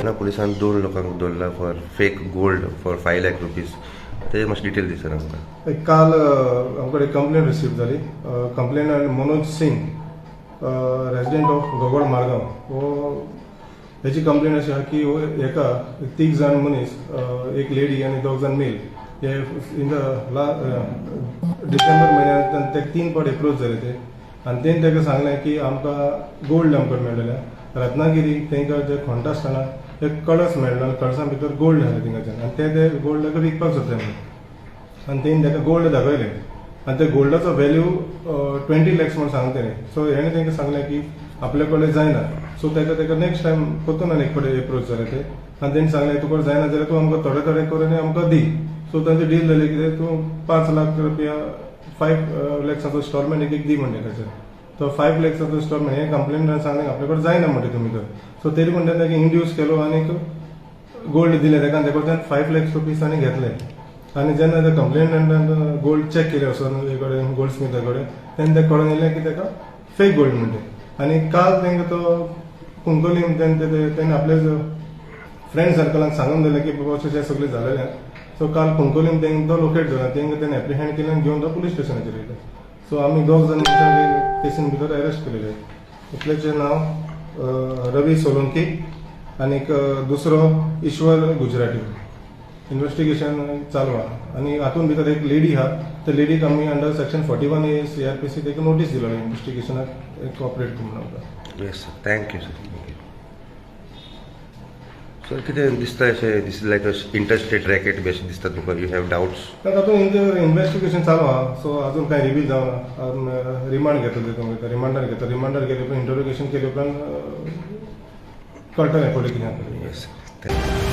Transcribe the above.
आयदोळा पुलिसान दोन लोकांक दवरला for fake gold for ₹5 lakh. ते मातशें डिटेल दी सर आमकां. एक काल आमकडे कंप्लेन रिसीव जाली. Complainant Manoj Singh, resident of Ghogol, Margao. हो हेची कंप्लेन अशी आहा की हो हेका तीग जाण मनीस, एक लेडी आनी दोग जाण मेल, हे इन the ला डिसेंबर म्हयन्यात ते तीन फावट एप्रोच जाले ते आनी तेणी ताका सांगलें की आमकां गोल्ड आमकां मेळ्ळेलें. रत्नागिरी तांकां जे खणटा आसतना एक कळस मेळ्ळो आनी कळसा भितर गोल्ड आसलें थिंगाच्यान आनी ते ते गोल्ड ताका विकपाक सोदता म्हणून. आनी तेणी ताका गोल्ड दाखयलें आनी त्या गोल्डाचो व्हॅल्यू 20 लॅक्स म्हूण सांगलें तेणें. सो हेणें तांकां सांगलें की आपल्या कडेन जायना. सो ताका नेक्स्ट टायम परतून आनी एक फावटी एप्रोच जाले ते आनी तेणी सांगलें, तुका जायना जाल्यार तूं आमकां थोडे थोडे करून आमकां दी. सो तांची डील जाली कितें, तूं 5 लाख रुपया, 5 लॅक्साचो इन्स्टॉलमेंट एक एक दी म्हणटा ताचेर. तो 5 लॅक्साचो इन्स्टॉलमेंट हे कंप्लेनंटान सांगलें आपल्या कडेन जायना म्हणटा तुमी तर. सो तरी म्हणटा ताका इंड्यूस केलो आनी गोल्ड दिलें ताका आनी ताका 5 लॅक्स रुपीज आनी घेतले. आनी जेन्ना त्या कंप्लेनंटान गोल्ड चॅक केलें वचून हे कडेन, गोल्ड स्मिथा कडेन, तेन्ना तें कळून येयलें की ताका फेक गोल्ड म्हणटा. आनी काल तांकां तो कुंकळीम तेणें आपल्या फ्रेंड सर्कलाक सांगून दिलें की बाबा अशें सगळें जालेलें. सो काल कुंकळीम तांकां तो लोकेट जाला. तांकां तेणें एप्रिहेंड केलें आनी घेवन तो पुलीस स्टेशनाचेर येयले. सो आमी दोग जाण मनशांक केसीन भितर अरेस्ट केलेले. एकल्याचें नांव रवी सोलंकी आनीक दुसरो ईश्वर गुजराती. इन्व्हेस्टिगेशन चालू आहा आनी हातूंत भितर एक लेडी आहा. त्या लेडीक आमी under section 41 A CrPC ताका नोटीस दिलो, इन्व्हेस्टिगेशनाक कॉपरेट कर म्हणून आमकां. Yes sir, thank you sir, thank you sir. कितें दिसता अशें, this is like a interstate racket बी अशें दिसता तुका? You have doubts? तातूंत इन्व्हेस्टिगेशन चालू आहा. सो अजून कांय रिवील जावना. रिमांड घेतले तुमकां, रिमांडार घेता. रिमांडार गेले उपरांत, इंटरोगेशन केले उपरांत कळटलें फुडें कितें आसा तें. Yes, thank you.